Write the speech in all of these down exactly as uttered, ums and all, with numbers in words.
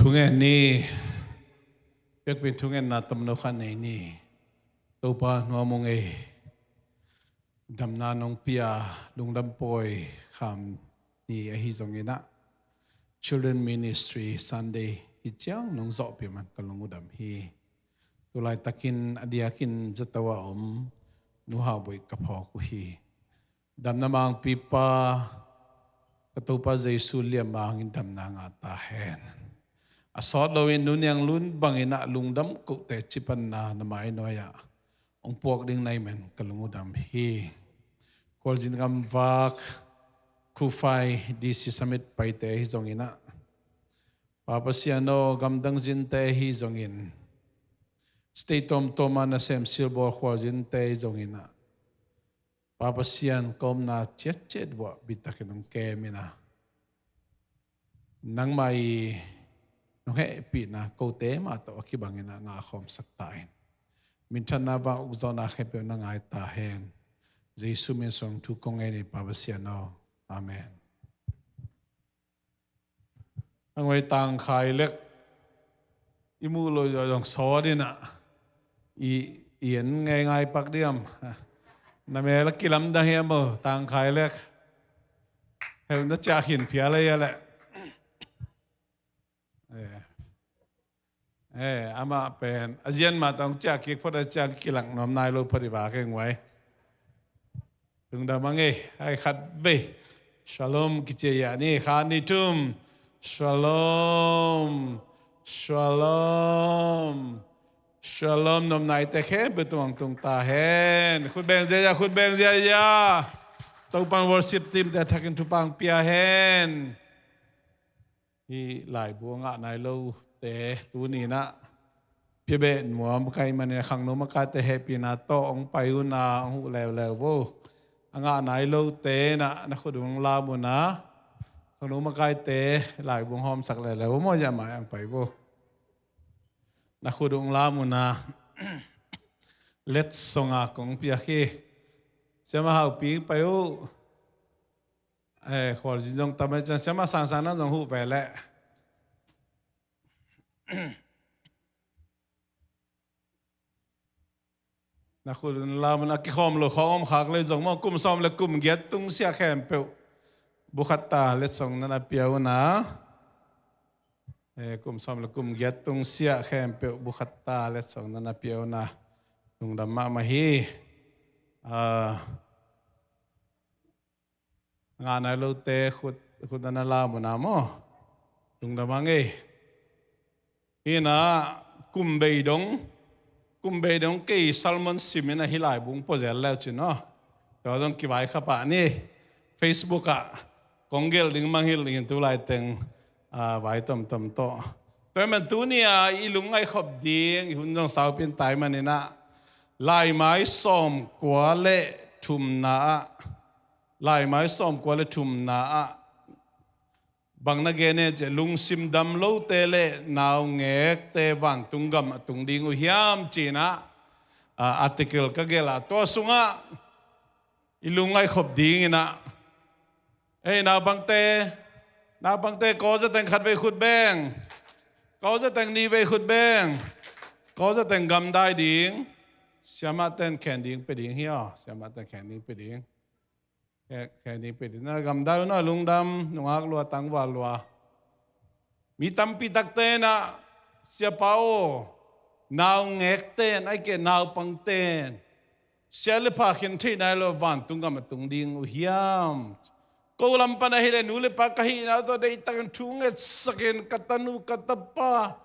Thungen ni. Biakpiak thungenna tomno khat nei ni. Topa nuam ung ei. Damna nong pia, lungdam pawi kham ni ahi zongin ah, Children Ministry Sunday hi ciang nong zawhpih man ka lung uh dam hi. Tulaitakin a diakin zato a om Nu Hau Boih ka phawk uh hi. Damna mangpipa ka Topa Jesu liam mangin damna ngah ta hen. A sawt loin Nu Niang Lun bangin ah lungdam kote cipanna na mai nuai-ah hong puak ding na hi man ka lung uh dam hi. Khualzin gamvak, Kufai D C Summit paite hi zongin ah, Pa Pasian aw, gamdang zinte hi zongin, state tuamtuam ah nasem silbawl khualzinte hi zongin ah, Pa Pasian, ka omna ciatciat vuah bitak in hong kem in ah, nangmah i nong hehpihna kote mah tawh a kibangin ah ngah khawmsak ta in. Minthanna, vang ukzawhna khempeuh na ngai ta hen. Jesu min suang thu kong ngen hi, Pa Pasian aw. Amen. A ngoi tangkhai lek i muh loh zong sawt in ah, i, i en ngeingai pak diam? Na mel a kilamdang hiam aw, tangkhai lek? Heu, na ciah khin phial ahi a leh. Eh. Eh, amah pen a zian mah tawh ciah kik phot a, ciah kilak nuam nai lo phot i va keng uai. Lungdam a ngei, hai khat vei. Shalom kici a ni, khat ni thum. Shalom. Shalom. Shalom, nopna i te khempeuh tung hong tung ta hen. Khut beng ziahziah, khut beng ziahziah. Topan worship team te a thakin thupha hong pia hen. Hih laibu a ngah nai lote tuni in ah pia beh nuam ka hih manin ah, khangno makaite hehpihna tawh hong pai un ah, hong huh leuleu vo. A ngah nai lote in ah na khut hong lam un ah, khangno makaite laibu hong hawmsak leuleu vo maw, ziah mai hong pai vo. Na khut hong lam un ah, letsong a kong piak hi. Siama Haupi pai uh. Eh, khualzin zong tam e, ciang Siama Sangsang nang zong huh ve leh. Na khut hong lam un ah, kikhawm lo khawng om khak leh zong maw, kum sawm le kum giat tungsiah khempeuh bu khat ta letsong na na pia un ah. Eh, kum sawm le kum giat tungsiah khempeuh bu khat ta letsong na na pia un ah. Lungdam mahmah hi. Ah, ngah nai lote khut, khut na na lam un ah maw. Lungdam a ngei. Hi in ah, kum bei dong, kum bei dong kei sermon sim in ah hih laibu hong pua zel leu cin aw. Tua zong kivaikhap a ni. Facebook ah kong gelh ding mangngilh ding in tu laiteng, ah, vai tomtom tawh. Tua ahih man tuni a i lungngaih khop ding i hun zong saupi in tai manin ah, laimai sawmkua le thumna ah, laimai sawmkua le thumna ah, bang na gen hiam cih leh, lungsim dam lote le naungekte vantung gam a tung ding uh hiam ci in ah, ah, article ka gelh a, tua sungah i lungngaih khop ding in ah, ei, naupangte, naupangte, kawlzateng khat vei khut beng, kawlzateng nih vei khut beng, kawlzateng gamdai ding, siamahten khen ding pia ding hi aw, siamahten khen ding pia ding. Khe, khe ni pit in ah gamdai un ah, lungdam, nungak lua, tangval lua. Mi tampi takte in ah, Siapa aw, naungekten, ahih keh naupangten sia le pha khen thei nai lo vantung gam a tung ding uh hiam? Ko lam pan ahih leh nu le pa ka hihna tawh deihtakin thu ngetsakin ka tanu ka tapa,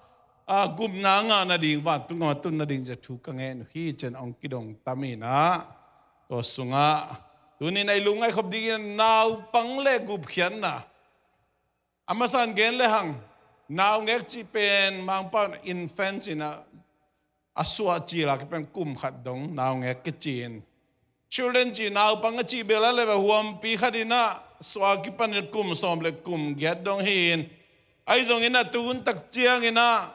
a, gupna ngah nading, vantung gam a tun nading zia thu ka ngen uh hi, ci-in hong kidong tam in ah, tua sungah tuni in ah i lungngaih khop dingin naupang le gupkhiatna. A masa in gen lehang, naungek cih pen Mangpau in infant ci-in ah, a suah cil a kipan kum khat dong naungek kici in, children cih naupang a cih bel a leh huampi khat in ah suah a kipan in kum sawm le kum giat dong hi in, ahi zongin ah tu hun tak ciangin ah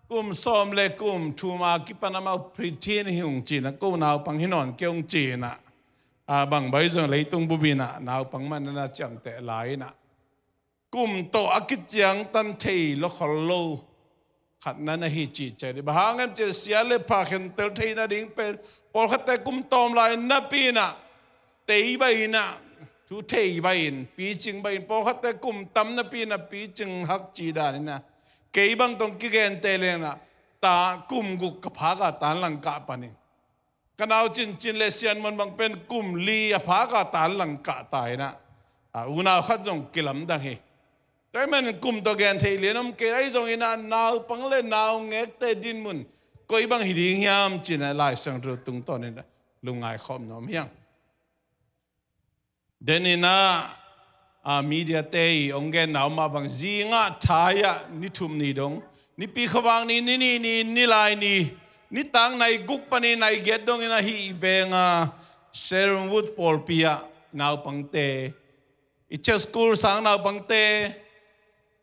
kum sawm le kum thum a kipan amau preteen hi ung ci-in ah, ko naupang hi nawn kei ung ci-in ah, a, bang bai zong leitung bup in ah naupang mah na na ciamteh lai in ah, kum tawh a kiciangtan thei lo khol lo khat na na hi cih ciat hi. Bang hang hiam cih leh sia le pha khentel theihna ding pen pawlkhatte kum tawm lai napi inah tei baih inah thu thei baih in picing baih in pawlkhatte kum tam napi inah picing hak cih dan inah kei bang tawh kigente leh inah ta kum guk ka phak a tan lang kah pan in ka nau cincin le sianmon bang pen kum li a phak a tan lang kah ta inah a unau khat zong kilamdang hi. Tua ahih manin kum tawh gen theih lian om kei ahi zongin ah naupang le naungekte dinmun koi bang hi ding hiam ci-in ah Lai Siangtho tungtawn in lungngai khawm nuam hi hang. Den in ah, a, media te i hong genna om mah bang zingah thai ah ni thum ni dong, Nipi khuavak ni, ni nih ni, Nilai ni, nitak nai guk panin nai giat dongin ah hih i veng a Sharon Wood pawlpi ah naupangte, i church school sang naupangte,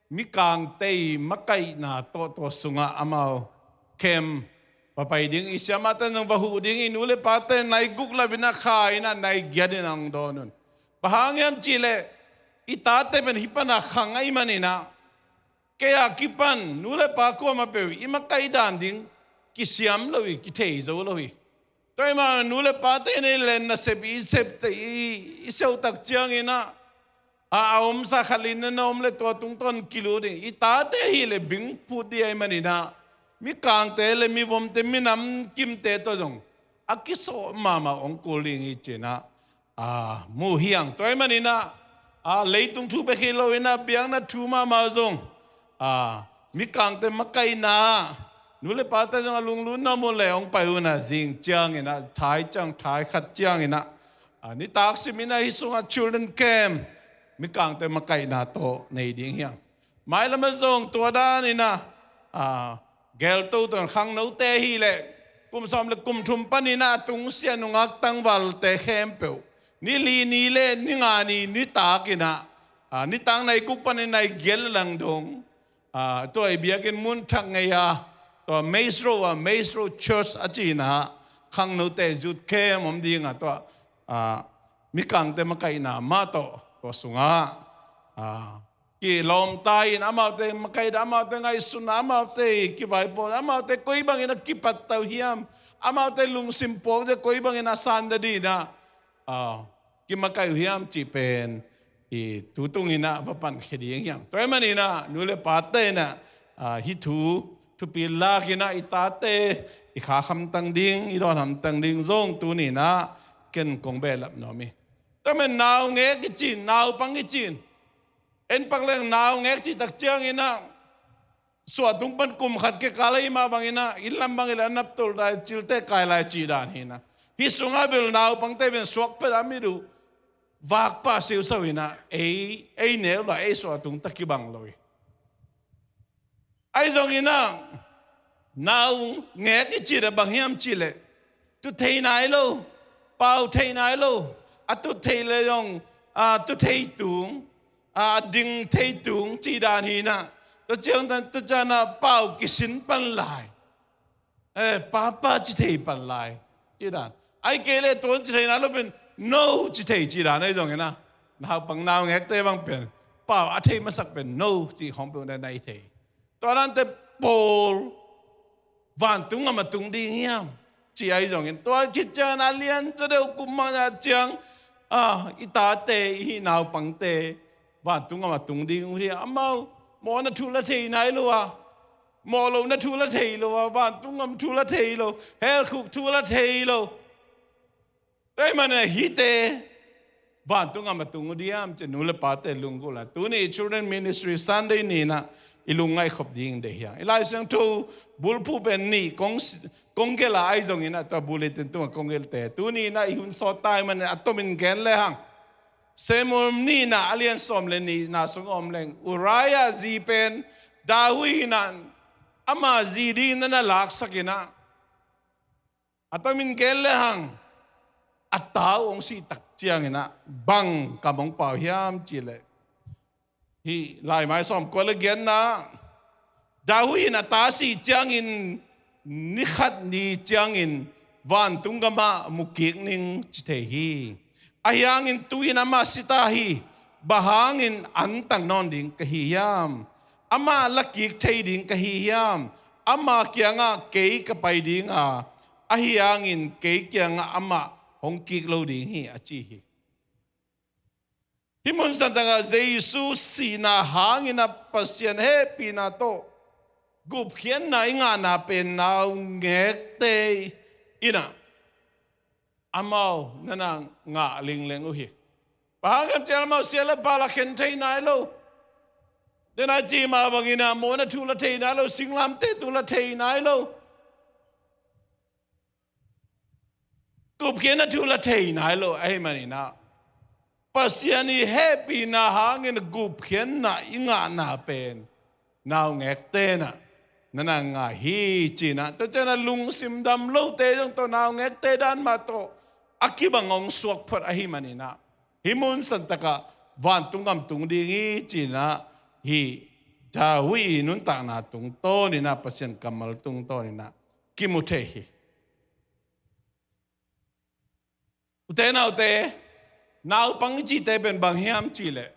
mikangte i makaihna tawh tua sungah amau camp va pai ding, i siamahte zong va huh ding, i nu le pate nai guk lapin ah kha in ah nai giat in ah hong dawn un. Bang hang hiam cih leh i tate pen hih pan a khang ahih manin ah kei a kipan nu le pa kuamah peuh i makaih dan ding kisiam lo hi, kithei zo lo hi. Tua ahih manin nu le pate in ah i len nasep i sep, i, i seuh tak ciangin ah a, a omsa khat in na na om leh tua tungtawn kilut ding, i tate ahih leh bing phut ding ahih manin ah mikangte le mivomte, minam kimte tawh zong a kisawh mahmah hong kul ding hi ci-in ah, a, mu hi hang. Tua ahih manin ah, a, leitung thu bek hi lo in ah biakna thu mahmah zong, a, mikangte makaihna, nu le pate zong a lunglut na om uh leh hong pai un ah zing ciangin ah, thai ciang, thai khat ciangin ah, a, nitak simin ah hih sungah children camp, mikangte makaihna tawh nei ding hi hang. Mailam ah zong tua dan in ah, a, gelto tawh khangnote ahih leh kum sawm le kum thum panin ah a tungsiah nungak tangvalte khempeuh ni li ni le ni nga ni nitak in ah, a, nitak nai guk panin nai giat le lang dong, a, tua i biakinn mun thak ngei a, tua Maze Road a, Maze Road Church a ci-in ah khangnote youth camp om ding a, tua, a, mikangte makaihna mah tawh tua sungah, a, kilawmta in amaute makaihna, amaute ngaihsutna, amaute kivaipuak, amaute koi bangin ah kipattau hiam, amaute lungsim puakte koi bangin ah sanna ding ah, a, kimakaih uh hiam cih pen i tu tungin ah va pankhia ding hi hang. Tua ahih manin ah nu le pate in ah, a, hih thu thupi lak in ah i tate i kha hamtang ding, i dawn hamtang ding zong tuni in ah ken kong behlap nuam hi. Tua ahih manin naungek i ci-in, naupang i ci-in, en pak leng naungek cih tak ciangin ah suahtung pan kum khat kikal ahih mah bangin ah inn lam bang hi leh a naptolh lai, cilte kai lai cih dan hi in ah, hih sungah bel naupangte pen suak phet a mit uh, vak pah siusau in ah ei, ei neu lai, ei suahtung tawh kibang lo hi. Ahi zongin ah naungek i cih leh bang hiam cih leh tu thei nai lo, pau thei nai lo, a tu thei leh zong, a, tu thei tung, a, ding thei tung cih dan hi in ah, tua ciangtan, tua ciangin ah pau kisin pan lai, eh, papa ci thei pan lai cih dan. Ahih kei leh tua ci thei nai lo pen no ci thei cih dan ahi zongin ah, naupang naungekte bang pen pau a thei masak pen no cih khawng peuh na na hi thei. Tua dante pawl vantung gam a tung ding hiam cih ahi zongin, tua khit ciangin a lian zaw deuh kum mah ciang, a, i tate, i hih naupangte vantung gam a tung ding uh hi. Amau mawhna thu la thei nai lo a, mawh lohna thu la thei lo a, vantung gam thu la thei lo, hell khuk thu la thei lo. Tua ahih manin ah hihte vantung gam a tung uh diam cih nu le pate lunggulh a, tuni Children Ministry Sunday ni in ah i lungngaih khop ding deih hi hang. I Lai Siangtho bulphuh pen nih kong, kong gelh a, ahi zongin ah tua bulletin tungah kong gelhte, tuni in ah i hun sawt ta ahih manin a tomin gen le hang. Samuel nihna a lian sawm le nihna sungah om leng, Uriah zi pen David in ah ama zi dingin na na laksak in ah, a tomin gen le hang, a ta uh hong sih tak ciangin ah bang kam hong pau hiam cih leh, hih Laimai sawmkua le giatna, David in a ta sih ciangin ni khat ni ciangin vantung gamah mu kik ning ci thei hi. Ahi hangin tu-in amah si ta hi. Bang hangin antak nawn ding ka hi hiam? Amah lakik thei ding ka hi hiam? Ama kiangah kei ka pai ding a, ahi hangin kei kiangah amah hong kik lo ding hi, a ci hi. Hih mun santakah Jesu sihna hangin a Pasian hehpihna tawh gupkhiatna i ngahna pen naungekte in ah amau na na ngah lingleng uh hi. Bang hang hiam cih leh amau sia le pha la khen thei nai lo. Dena i cih mah bangin ah mawhna thu la thei nai lo, singlamteh thu la thei nai lo. Gupkhiatna thu la thei nai lo ahih manin ah Pasian i hehpihna hangin gupkhiatna i ngahna pen naungekte in ah na na ngah hi, ci-in ah. Tua ciangin ah lungsim dam lote zong tawh naungekte dan mah tawh a kibang hong suak phot ahih manin ah hih mun santakah vantung gam tung ding hi, ci-in ah hih David i nuntakna tungtawnin ah, Pasian kammal tungtawnin ah kimu thei hi. Ute naute, naupang i cihte pen bang hiam cih leh,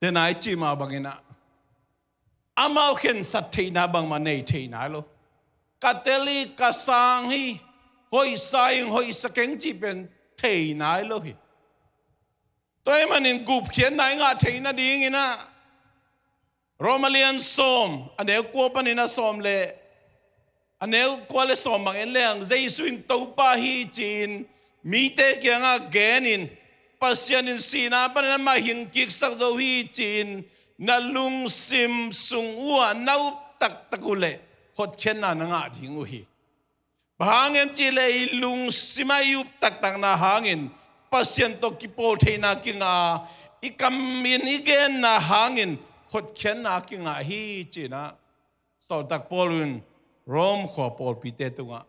dena i cih mah bangin ah amau khensat theihna bangmah nei thei nai lo. Ka tel hi, ka sang hi, hoihsa ing, hoihsa keng cih pen thei nai lo hi. Tua ahih manin gupkhiatna i ngah theih nadingin ah Rom a lian sawm, a neu kua panin a sawm le, a neu kua le sawm bang en leng, Jesu in Topa hi ci-in mite kiangah genin, Pasian in sihna panin amah hingkiksak zo hi ci-in na lungsim sung uh ah na up taktak uh leh hotkhiatna na ngah ding uh hi. Bang hang hiam cih leh i lungsim ah i up taktakna hangin Pasian tawh kipawl theihna kingah a, i kam in i genna hangin hotkhiatna kingah hi, ci-in ah sawltak Paul in Rom khua pawlpite tungah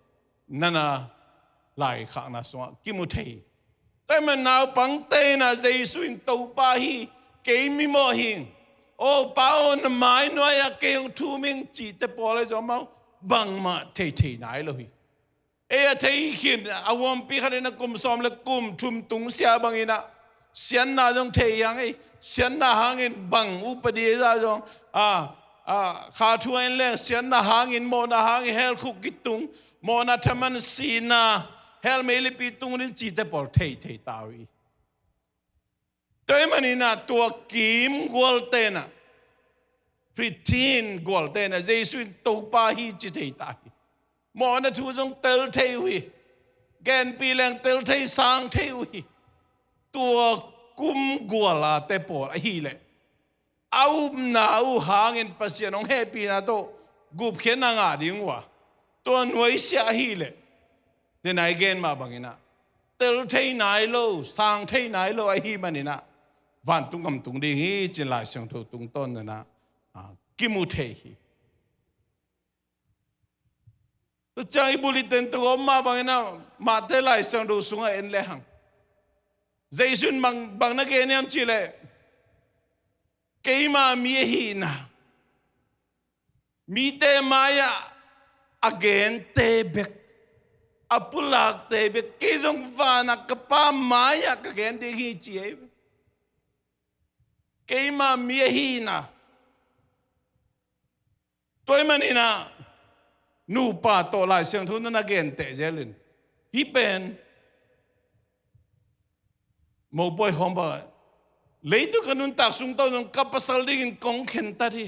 na na laikhakna sungah kimu thei hi. Tua ahih manin naupangte in ah Jesu in Topa hi, kei mimawh hi, aw Pa aw, na mai nuai-ah kei hong thum ing cihte pawl ahi zong amau bangmah thei thei nai lo hi. Ei a thei khin a, huampi khat in a kum sawm le kum thum tung sia bangin ah siatna zong thei hi hang ei. Siatna hangin bang upadi zah zong a, a, kha thu a en leng siatna hangin, mawhna hangin hell khuk kitung, mawhna thaman, sihna, hell meilipi tung ding cihte pawl thei thei ta uh hi. Tua ahih manin ah tua kim gualte in ah, preteen gualte in ah Jesu in Topa hi ci thei ta hi. Mawhna thu zong tel thei uh hi. Genpih leng tel thei, sang thei uh hi. Tua kum gual a te pawl ahih leh a upna uh hangin Pasian hong hehpihna tawh gupkhiatna ngah ding uh a, tua nuaisiah ahih leh, dena i gen mah bangin ah tel thei nai lo, sang thei nai lo ahih manin ah vantung gam tung ding hi, ci-in Lai Siangtho tungtawn in ah, a, kimu thei hi. Tua ciang i bulletin tung om mah bangin ah Mate Lai Siangtho sungah en le hang, Jesu in bang, bang na gen hiam cih leh, keima mi ahihna, mite mai-ah a gente bek, a pulakte bek, kei zong vanah ka Pa mai-ah ka gen ding hi, ci hi. Keima mi ahihna. Tua ahih manin ah nupa tawh Lai Siangtho na na genteh zel in, hih pen mopawi khawng bang, leitung ka nuntak sung tawntung ka pasal dingin kong khentat hi.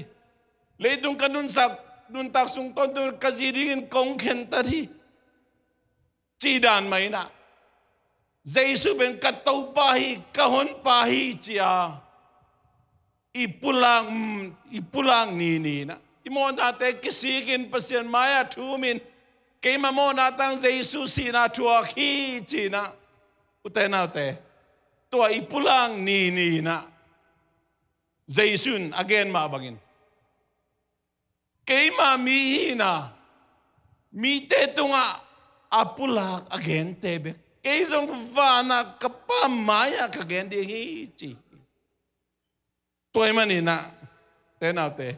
Leitung ka nunsak, nuntak sung tawntung ka zi dingin kong khentat hi, cih dan mah in ah, Jesu pen ka Topa hi, ka honpa hi, ci-a i pulak, i pulak nini in ah, i mawhnate kisikin Pasian mai-ah thumin, keima mawhna tang Jesu sihna thuak hi, ci-in ah, ute naute, tua i pulak nini in ah, Jesu in a gen mah bangin, keima mi ihihna, mite tungah a pulak a gente bek, kei zong vanah ka Pa mai-ah ka gen ding hi, ci hi. Tua ahih manin ah, te naute,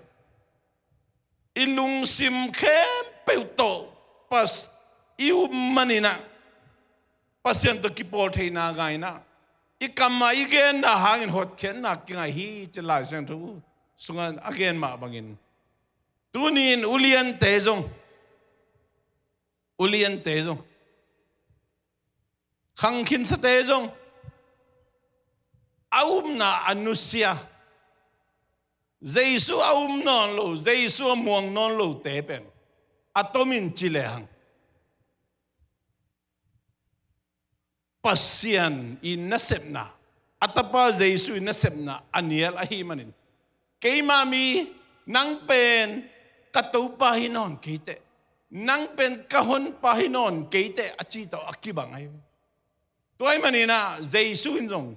i lungsim khempeuh tawh Pas-, i up manin ah Pasian tawh kipawl theihna ngah in ah, I kam ah i genna hangin hotkhiatna kingai hi ci-in Lai Siangtho sungah a gen mah bangin, tuni-in uliante zong, uliante zong, khangkhinsate zong, a upna a nusia, Jesu a um nawn lo, Jesu a muang nawn lote pen a tomin ci lehang, Pasian i nasepna, a Tapa Jesu i nasepna a nial ahih manin, keima mi, nang pen ka Topa hi nawn kei teh, nang pen ka Honpa hi nawn kei teh a cih tawh a kibang ahi. Tua ahih manin ah Jesu in zong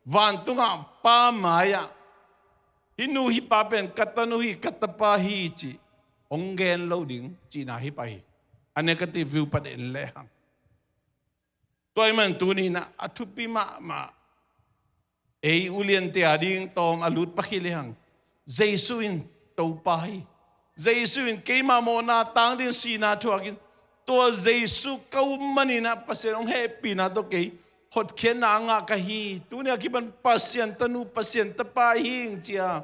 vantungah Pa mai-ah, hih nu hih pa pen ka tanu hi, ka tapa hi cih hong gen lo ding cihna hi pah hi. A negative view pan en lehang. Tua ahih manin tuni-in ah a thupi mahmah, ei uliante a ding tawm a lut pah khin lehang, Jesu in Topa hi. Jesu in keima mawhna tang ding sihna thuakin, tua Jesu ka um manin ah Pasian hong hehpihna tawh kei hotkhiatna a ngah ka hi. Tuni a kipan Pasian tanu, Pasian tapa hi ing ci-a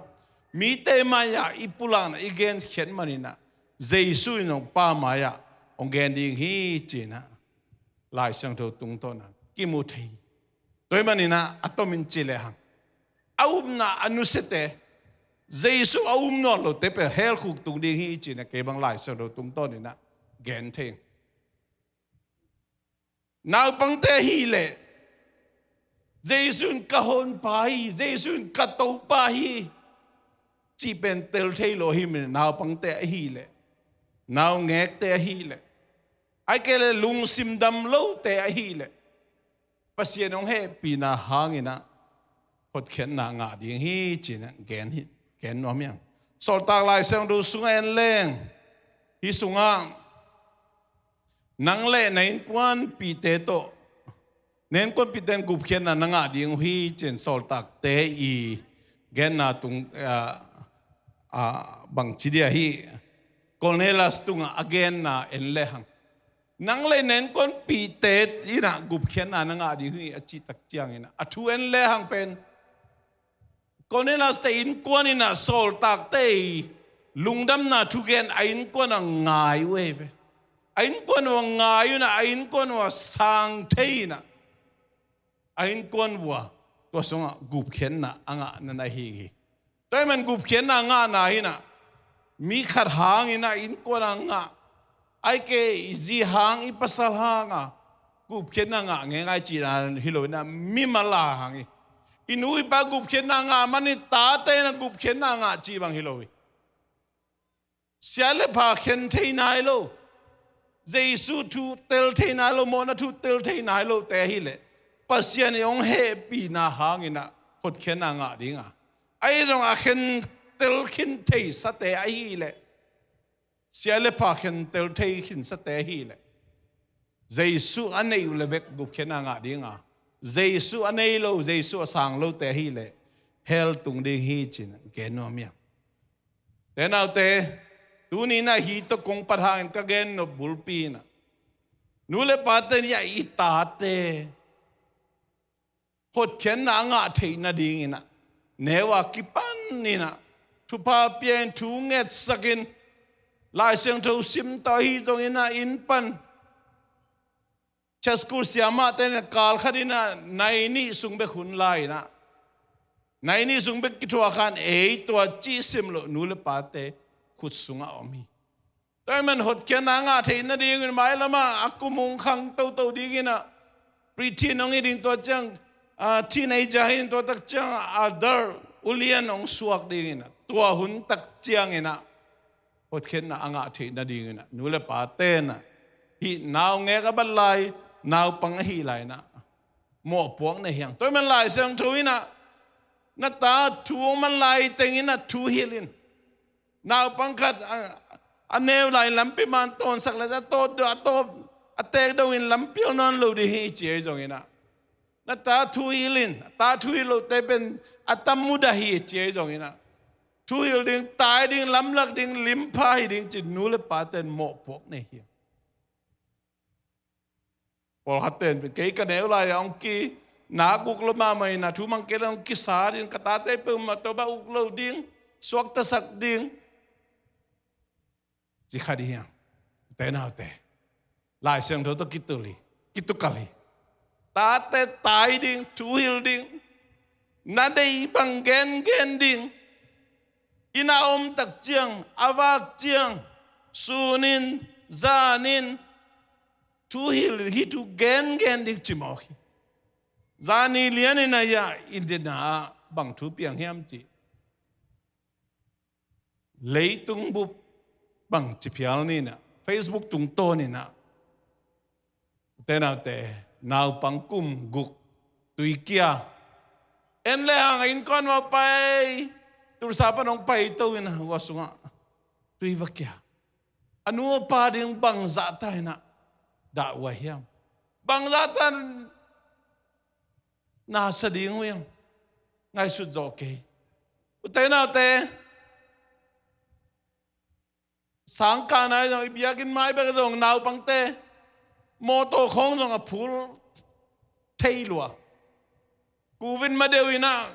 mite mai-ah i pulakna i genkhiat manin ah Jesu in hong Pa mai-ah hong gen ding hi ci-in ah Lai Siangtho tungtawn ah kimu thei. Tua ahih manin ah a tomin ci lehang, a upna a nusiate, Jesu a um nawn lote pen hell khuk tung ding hi ci-in ah kei bang Lai Siangtho tungtawn in ah gen thei. Naupangte ahih leh, Jesu in ka Honpa hi, Jesu in ka Topa hi cih pen tel thei lo ahih manin, naupangte ahih leh, naungekte ahih leh, ahih kei leh lungsim dam lote ahih leh, Pasian hong hehpihna hangin ah hotkhiatna ngah ding hi ci-in ah gen hi, gen nuam hi hang. Sawltak Lai Siangtho sungah en leng, hih sungah nang le na innkuanpihte tawh, na innkuanpihte in gupkhiatna na ngah ding uh hi ci-in sawltakte i genna tung, ah, ah, bangci dia hih Cornelius tungah a genna en lehang, nang le na innkuanpihte in ah gupkhiatna na ngah ding uh hi a cih tak ciangin ah a thu en lehang pen, Cornelius-te innkuan in ah sawltakte i lungdamna thugen a innkuan ah ngai uh hi ve. A innkuan uh ah ngai uh in ah, a innkuan uh ah sang thei in ah, a innkuan uh ah tua sungah gupkhiatna a ngah na na hi hi. Tua ahih manin gupkhiatna a ngahna hi in ah, mi khat hangin ah innkuan a ngah, ahih kei leh i zi hang, i pasal hang a gupkhiatna ngah ngeingai cihna hi lo in ah, mimal a hang hi. I nu i pa gupkhiatna ngah man i tate in ah gupkhiatna ngah cih bang hi lo hi. Sia le pha khen thei nai lo, Jesu thu tel thei nai lo, mawhna thu tel thei nai lote ahih leh, Pasian i hong hehpihna hangin ah hotkhiatna ngah ding a, ahi zong a khen tel khin theisate ahih leh, sia le pha khen tel thei khinsate ahih leh, Jesu a neih uh le bek gupkhiatna ngah ding a, Jesu a nei lo, Jesu a sang lote ahih leh hell tung ding hi ci-in gen nuam hi hang. Te naute, tuni in ah hih tawh kong pat hangin ka gen nop bulpi in ah, nu le pate in ah i tate hotkhiatna a ngah theih nadingin ah, neu a kipan in ah, thupha pia in, thu ngetsak in, Lai Siangtho sim ta ahi zongin ah, inn pan, church school siamahte in ah kal khat in ah nai nih sung bek hun la in ah, nai nih sung bek kithuah khan ei tua cih sim loh nu le pate khut sungah om hi. Tua ahih manin hotkhiatna a ngah theih nadingin mailam ah a kum hong khang toto dingin ah, preteen hong hi ding, tua ciang, ah, teenager hi ding, tua tak ciang ah adult, ulian hong suak dingin ah, tua hun tak ciangin ah hotkhiatna a ngah theih nadingin ah, nu le pate in ah, hih naungek a bat lai, naupang ahih lai in ah, mawhpuak nei hi hang. Tua ahih manin Lai Siangtho in ah, na ta thu hong man lai tengin ah thu hilh in. Naupang khat a, a neu lai lampi man tawnsak le a tawp, a tawp, a teek dongin lampi hong nawn lo ding hi ci ahi zongin ah, na ta thu hilh in. A ta thu hilh lote pen a tam mudah hi ci ahi zongin ah, thu hilh ding, tai ding, lamlak ding, limpha hi ding ci-in nu le pate in mawhpuak nei hi. Pawlkhatte in kei ka neu lai-a hong ki, nak uk lo mahmah in a, thu mang kei leh hong kisa ding, ka tate peuhmah tawh bang uk lo ding, suaktasak ding, ci kha ding hi hang. Ute naute, Lai Siangtho tawh kitul hi, kitukal hi. Tate tai ding, thuhil ding, na deih bang gengen ding, inn a om tak ciang, a vak ciang, sunin, zanin, thuhil, hih thu gengen ding cimawk hi. Zani lianin a, i dinna ah bang thu piang hiam cih, leitung bup bang ci phial ni in a, Facebook tungtawn in a, ute naute, naupang kum guk, tui kia, en le hang a innkuan mah pai, Tulsa pan hong paito in a, hua sungah tui va kia. A nu a pa ding bangzah ta in a, dah uh a hiam? Bangzah ta na sa ding uh hiam? Ngaihsut zawh kei. Ute naute, sangkahna ahi zong, i biakinn mai bek zong, naupangte mawtaw khawng zong a phul thei lua. Covid ma deuh in a,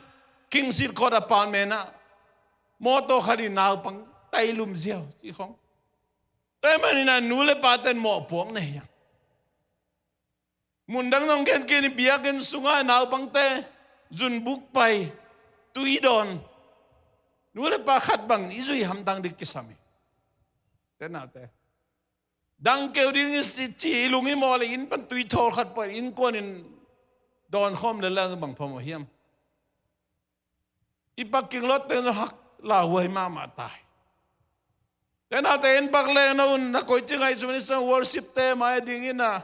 Kingsit Court apartment ah mawtaw khat in naupang tai lum ziau cih khawng. Tua ahih manin a, nu le pate'n mawhpuak nei hi hang. Mundang zong gen kei ni, biakinn sungah naupangte zunbuk pai, tui dawn, nu le pa khat bangin i zui hamtang ding kisam hi. Ute naute, dang keu ding i ci, i lung i mawh leh inn pan tui thawl khat pai, innkuan in dawn khawm lel leh bang phamawh hiam? I pak kik luat teng zong hak lauhuai mahmah ta hi. Ute naute, inn pak leng no, na koici ngaihsun i sang, worship te mai ding in a,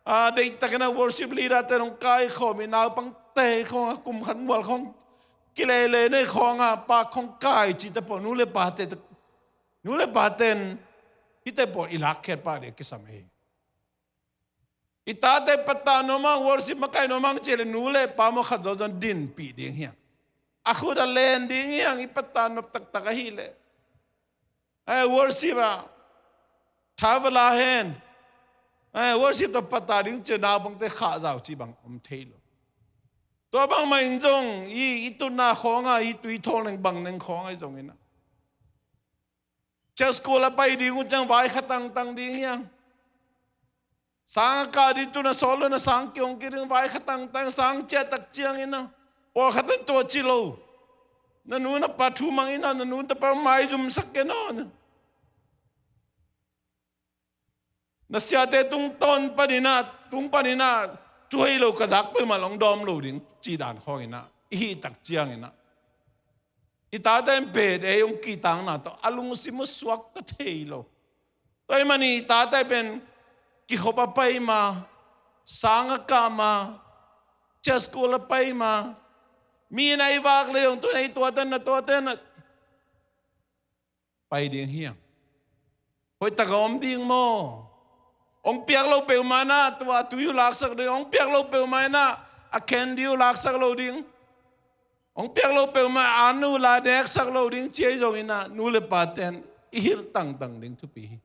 a, deihtakin a worship leader te hong kaikhawm in, naupangte khawng a kum khat mual khawng kileilei nei khawng a, pak khawng kai cihte pawl, nu le pate, nu le pate'n hihte pawl i lakkhiat pah ding kisam hi. I tate pattah nuam hang, worship makaih nuam hang ci leh, nu le pa maw, khat zawzaw'n dinpih ding hi hang. A khut ah len ding hi hang, i pattah nop taktak ahih leh. Ai, worship ah tha va la hen. Ai, worship tawh pattah ding ci leh naupangte khahzau cih bang om thei lo. Tua bangmah in zong i, i tutna khawng ah, i tui thawl neng bang neng khawng ahi zongin a, church school a pai ding uh ciang vai kha tangtang ding hi hang. Sang a kah ding, tu-in a sawt lo-in a sang kihong kik ding, vai kha tangtang, sang ciah tak ciangin a, pawlkhat in tua ci lo. Na nu na pa thu mang in a, na nu na pa maizumsak ken aw. Na siate tungtawn panin a, tung panin a, thu hei lo ka zak peuhmah long dawm lo ding, cih dan khawngin a, i hih tak ciangin a, i tate in pen ei hong kihtakna tawh a lungsim uh suakta thei lo. Tua ahih manin i tate pen kikhop a pai ma, sang a kah ma, church school a pai ma, mi in a i vak leh hong, tu-in a i tuate na, tuate na, pai ding hi hang. Hoihtak a om ding maw? Hong piak lo peuhmah in a, tua tui uh laksak ding, hong piak lo peuhmah in a, a candy uh laksak lo ding, hong piak lo peuhmah in a, an uh la neksak lo ding ci ahi zongin a, nu le pate'n i hilh tangtang ding thupi hi.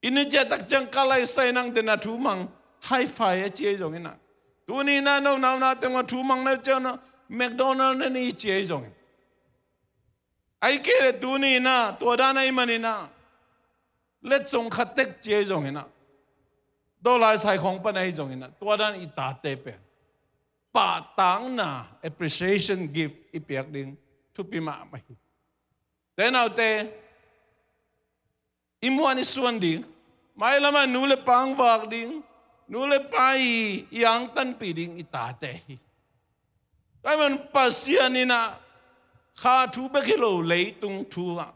Inn i ciah tak ciang ka lai sai nang den a thu mang, hi-fi a ci ahi zongin a, tuni in a no naunate hong a thu mang na ciang na, McDonald na ni ci ahi zongin, ahih kei leh tuni in a, tua dan ahih manin a, letsong khat tek ci ahi zongin a, dawlai sai khawng pan ahi zongin a, tua dan i tate pen pahtakna, appreciation gift i piak ding thupi mahmah hi. Ute naute, i muan i suan ding, mailam ah nu le pa hong vak ding, nu le pa i, i angtanpih ding i tate hi. Tua ahih manin Pasian in a, kha thu bek hi lo, leitung thu ah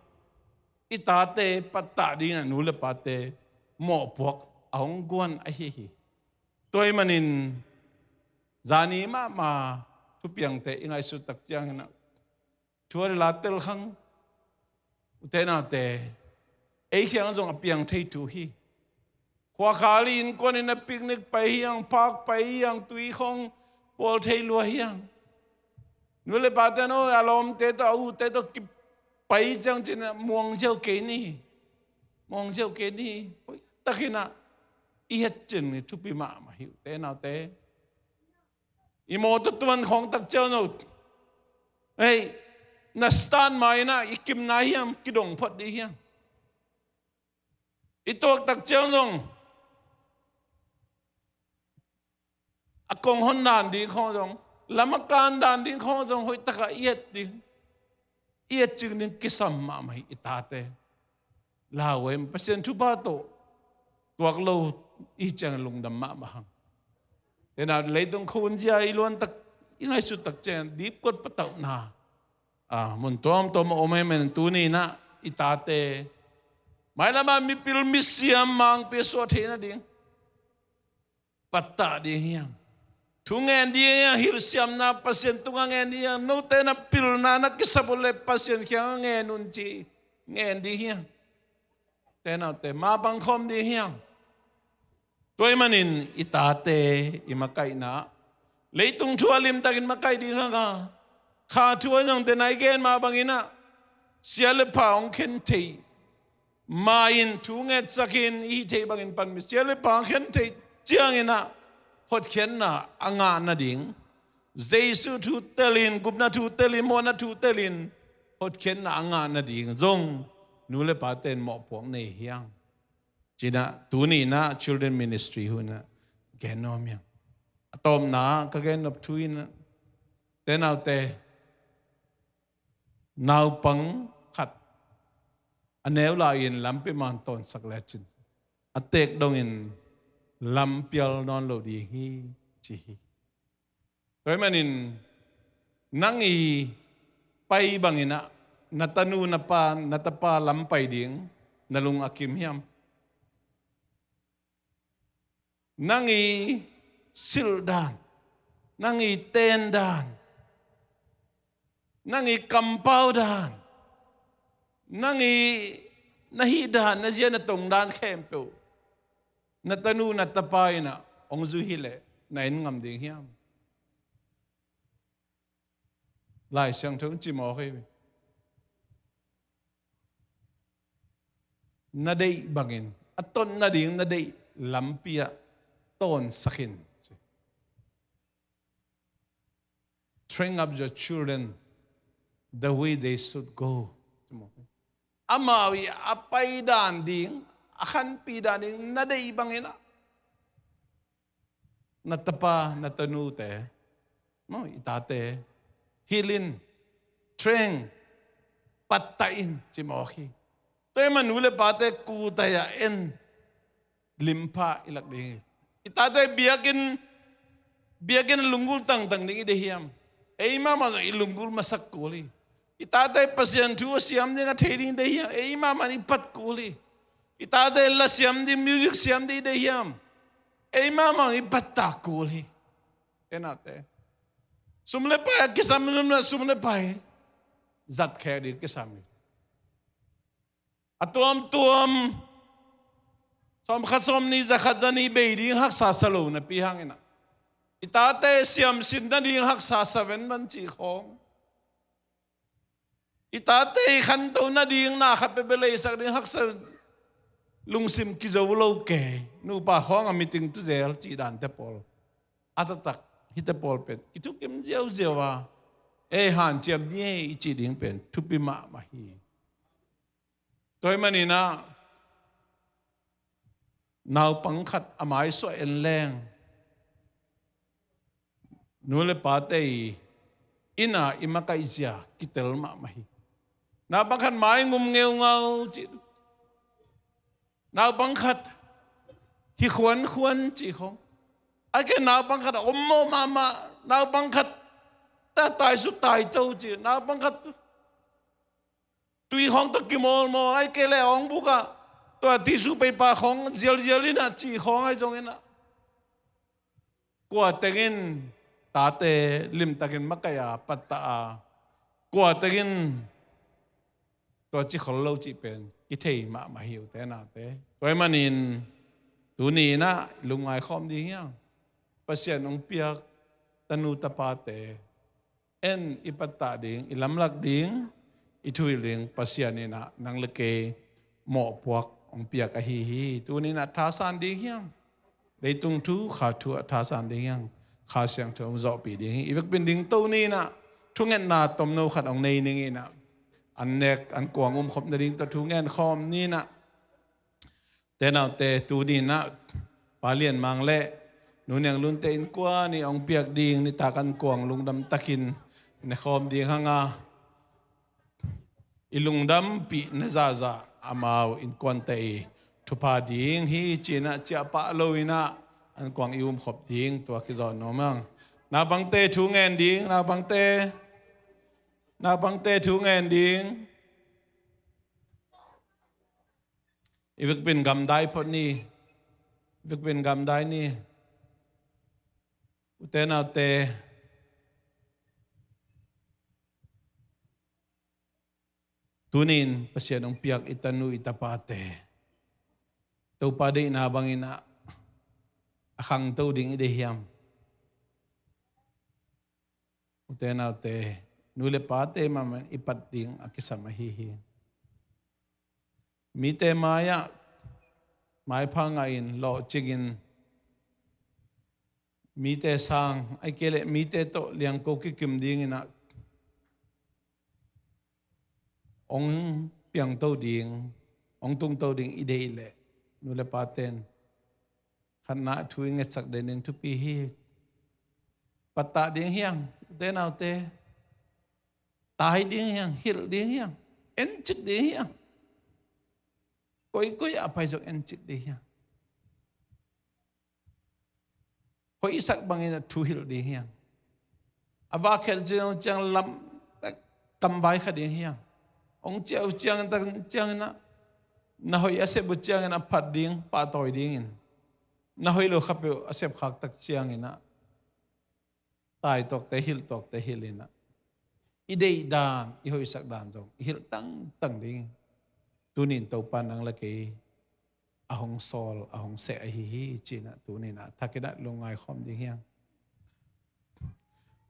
i tate pattah ding a nu le pate mawhpuak a hong guan ahi hi. Tua ahih manin zani mahmah thupiangte i ngaihsut tak ciangin a, thu a la tel khang, ute naute, ei kiang zong a piang thei thu hi. Khuakhal i innkuan in a picnic pai hi hang, park pai hi hang, tui khawng bawl thei lua hi hang. Nu le pate'n a lawmte tawh, a ute tawh kipai ciang cin a, muang ziau kei ni. Muang ziau kei ni. Hoihtakin a i het cin ni, thupi mahmah hi, ute naute. I mawtaw tuan khawng tak ciang zong, hei, na start ma-in ah i kimna hiam, kidong phot ding hiam? I tuak tak ciang zong, a kong hon dan ding khawng zong, lam a kan dan ding khawng zong hoih takah i et ding, i et cing ding kisam mahmah hi i tate. Lau em, Pasian thupha tawh tuak lo i ciang lungdam mahmah hang. Tena leitung khun zia i luan tak, i ngaihsut tak ciang dipkuat patauhna, a, mun tuamtuam a om ahi manin tuni-in ah i tate, mailam ah mipil misiam mangpi a suah theihna ding pattah ding hiam? Thu ngen ding hiam? Hilhsiamna Pasian tungah ngen ding hiam? Note na pilna na kisap uh leh Pasian kiangah ngen un ci, ngen ding hiam? Te naute, mapang khawm ding hiam? Tua ahih manin i tate i makaihna, leitung thu a limtakin makaih ding hang a, kha thu a zangte na i gen mah bangin ah, sia le pha hong khen thei ma-in thu ngetsakin i hih theih bangin pan mi sia le pha khen theih ciangin ah hotkhiatna a ngah nading, Jesu thu telin, gupna thu telin, mawhna thu telin hotkhiatna a ngah nading zong nu le pate in mawhpuak nei hiam? Ci-in ah tuni-in ah Children Ministry hun ah gen nuam hiam? A tawpna ka gen nop thu in ah, te naute, naupang khat a neu lai-in lampi man tawnsak lecin a teek dongin lampial nawn lo ding hi, ci hi. Tua ahih manin nang i pai bangin ah na tanu na pa, na tapa lam pai ding na lung a kim hiam? Nang i silh dan, nang i ten dan, nang i kampau dan, nang i na hih dan, na zia na tong dan khempeuh na tanu na tapa in ah hong zui hi leh na en ngam ding hiam? Lai Siangtho in ci mawk hi. Na deih bangin, a tot nading na deih lampi ah tawnsak in. Train up your children the way they should go. Amau i a pai dan ding, a khanpih dan ding na deih bangin ah na tapa, na tanute, no, i tate hilh in, train, pattah in, ci mawk hi. Tua ahih manin nu le pate kutai-ah en, limpha i lak ding hi. I tate biakinn, biakinn a lunggulh tangtang ding i deih hiam? Ei mahmah zong i lunggulh masak kul hi. I tate Pasian thu a siam ding a thei ding i deih hiam? Ei mahmah in i pat kul hi. I tate la siam ding, music siam ding i deih hiam? Ei mahmah in i pattah kul hi. Te naute, sum le pai a kisam, sum le pai zat khek ding kisam hi. A tuamtuam sawmkhat, sawmnih, zakhat, zanih bei ding haksa sa lo napi hangin ah, i tate siamsin nading haksa sa ven man cih khawng, i tate i khanto nading na khat peuhpeuh leisak ding haksa, lungsim kizo lo kei, nupa khawng a meeting tu zel cih dante pawl, a taktak hihte pawl pen kithukim ziauziau a, ei hanciam ni ei i cih ding pen thupi mahmah hi. Tua ahih manin ah naupang khat a maisuah en leng, nu le pate i inn a i makaihzia kitel mahmah hi. Naupang khat mai ngum ngeungau cih, naupang khat hi khuankhuan cih khawng, a ke naupang khat a ommawh mahmah, naupang khat ta taisu taito cih, naupang khat tui khawng tawh kimawlmawl, ahih kei leh a hong buk ah tua tissue paper khawng zialzial in ah cih khawng ahi zongin ah, kua teng in tate limtakin makaih a, pattah a, kua teng in tua ci khol lo cih pen kithei mahmah hi uh te naute. Tua ahih manin tuni in ah i lungngai khawm ding hiam? Pasian hong piak tanu tapate en, i pattah ding, i lamlak ding, i thuhilh ding Pasian in ah nang le kei mawhpuak hong piak ahi hi. Tuni in ah thasan ding hiam? Leitung thu, kha thu ah thasan ding hiam? Kha Siangtho hong zawhpih ding hi. I vekpi in dingto ni in ah, thungetna tomno khat hong nei ning in ah, an nek an kuang umkhop nading tawh thu ngen khawm ni in ah. Te naute, tuni in ah Pa Lian Mang le Nu Niang Lunte innkuan in hong piak ding nitak an kuang lungdam takin ne khawm ding hang a, i lungdampihna zahzah amau innkuante i thupha ding hi ci in ah, ciah pah lo in ah an kuang i umkhop ding, tua kizawh nuam hang. Naupangte thu ngen ding, naupangte, naupangte thu ngen ding. I vekpi in gamdai phot ni. I vekpi in gamdai ni. Ute naute, tuni in Pasian hong piak i tanu i tapate, Topa deihna bang in ah a khangto ding i deih hiam? Ute naute, nu le pate mahmah in i pat ding a kisam ahi hi. Mite mai-ah maipha ngahin, lawhcingin, mite sang, ahih kei leh mite tawh liangko kikim ding in ah hong piangto ding, hong tungto ding i deih leh, nu le pate in khatna thu i ngetsak den ding thupi hi. Pattah ding hi hang, ute naute. Tai ding hi hang, hilh ding hi hang, encik ding hi hang. Koikoi a pai zong encik ding hi hang. Hoihsak bangin a thu hilh ding hi hang. A vak khiat ciang, ciang lam, kamvai kha ding hi hang. Hong ciah uh ciangin, tak ciangin ah, na hoih a sep uh ciangin a phat ding, pahtawi dingin. Na hoih lo kha peuh a sep khak tak ciangin ah, tai tuakte hilh, tuakte hilh in ah, i deih dan, i hoihsak dan zong i hilh tangtang ding. Tuni in Topa nang le kei a hong sawl, a hong seh ahi hi ci in ah, tuni in ah thakin ah lungngai khawm ding hi hang.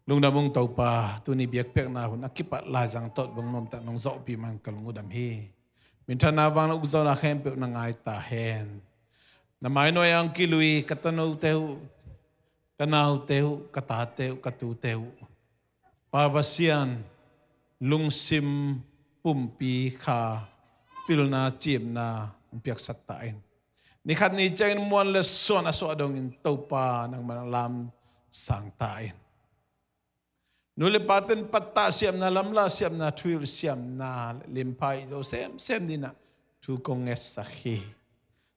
Lungdam ung Topa, tuni biakpiakna hun a kipat laizang tawh bang nuamtak nong zawhpih man ka lungdam hi. Minthanna, vangliatna, ukzawhna khempeuh na ngai ta hen. Na mainuai ah hong kilui ka tanote uh, ka naute uh, ka tate uh, ka tute uh, Pa Pasian, lungsim, pumpi, kha, pilna, ciimna hong piaksak ta in. Ni khat ni ciangin muan le suan a suah dongin Topa nangman lam sang ta in. Nu le pate in pattah siamna, lamlah siamna, thuhilh siamna, limpha i zo semsem dingin ah thu kong ngetsak hi.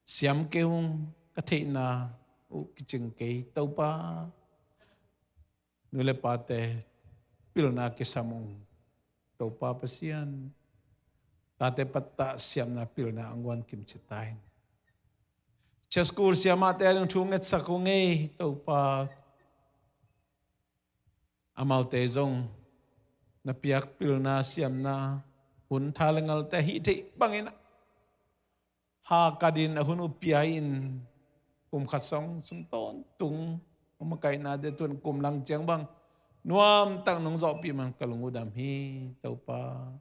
Siam kei ung, ka theihna uh kicing kei, Topa. Nu le pate pilna kisam ung, Topa Pasian. Tate pattah siamna, pilna hong guan kimci ta in. Church school siamahte a ding thu ngetsak ung ei, Topa. Amaute zong na piak pilna, siamna hun, tha le ngalte a hih theih bangin ah, ha ka din a hun uh pia in, kum khat sawng sung tawntung hong makaihna te, tun kum lang ciang bang nuamtak nong zawhpih man ka lungdam hi, Topa.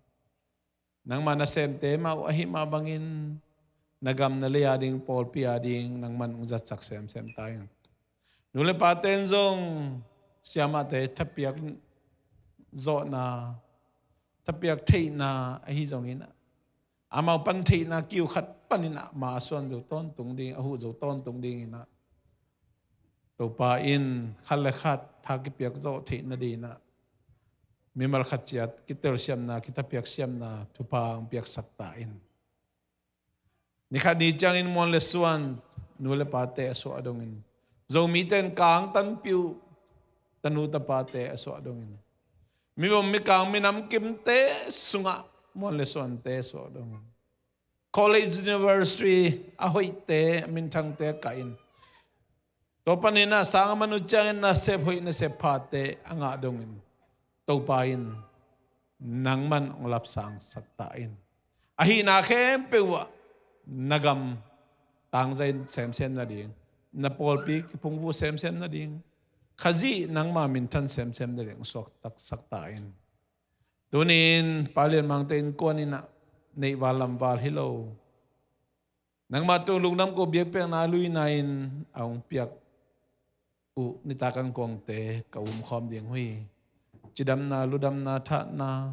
Nangma nasemte mah uh ahih mah bangin na gam na lei a ding, pawlpi a ding nangman hong zatsak semsem ta in. Nu le pate in zong siamahte thapiak zawhna, thapiak theihna ahi zongin ah, amau pan theihna kiu khat panin ah ma a suan zo tawntung ding, a huh zo tawntung dingin ah, Topa in khat le khat tha kipiak zawh theih nadingin ah, mimal khat ciat kitelsiamna, kithapiak siamna thupha hong piaksak ta in. Ni khat ni ciangin muan le suan, nu le pate a suah dongin, Zomite in kang tanpih uh, tanu tapate a suah dongin, mibawm mikang minamkimte sungah muan le suante a suah dongin, college, university a hoihte, a minthangte kah in, tua panin ah sang a man uh ciangin nasep hoih nasep phate a ngah dongin, Topa in nangman hong lapsangsak ta in. Ahihna khempeuh ah na gam tangzai semsem nading, na pawlpi kiphungvuh semsem nading, Khazih nangma minthan semsem nading hong suaktaksak ta in. Tunin Pa Lian Mangte innkuan in ah neihval lamval hi lo, nangma tung lungdam ko biakpiakna luina in a hong piak uh nitak ankuangte ka umkhawm ding uh hi. Cidamna, ludamna, thatna,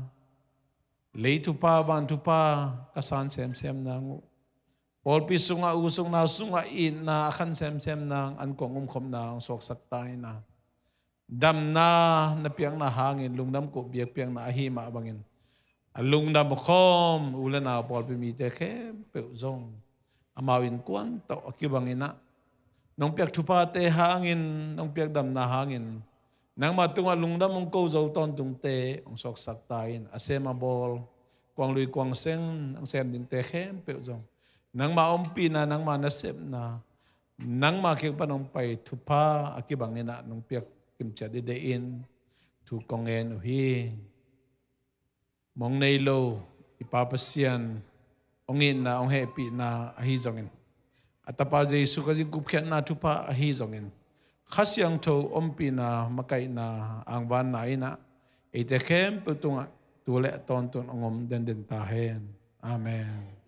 lei thupha, van thupha ka san semsem nang uh, pawlpi sungah, u sung nau sungah itna a khan semsem nang ankuang umkhopna hong suaksak ta in ah, damna na piakna hangin lungdam koh biakpiakna ahi mah bangin a lungdam khawm u le nau pawlpi mite khempeuh zong amau innkuan tawh a kibangin ah, nong piak thuphate hangin, nong piak damna hangin nangma tungah lungdam hong ko zo tawntungte hong suaksak ta in, a sem a bawl, kuang lui kuang seng hong sem dingte khempeuh zong nangma ompihna, nangma nasepna, nangma kiang pan hong pai thupha a kibangin ah nong piak kimciat dide in thu kong ngen uh hi. Mong nei lo i Pa Pasian hong itna, hong hehpihna ahi zongin, a Tapa Jesu Khazih gupkhiatna thupha ahi zongin, Kha Siangtho ompihna, makaihna, angvanna in ah eite khempeuh tungah tu le a tawntung hong om denden ta hen. Amen.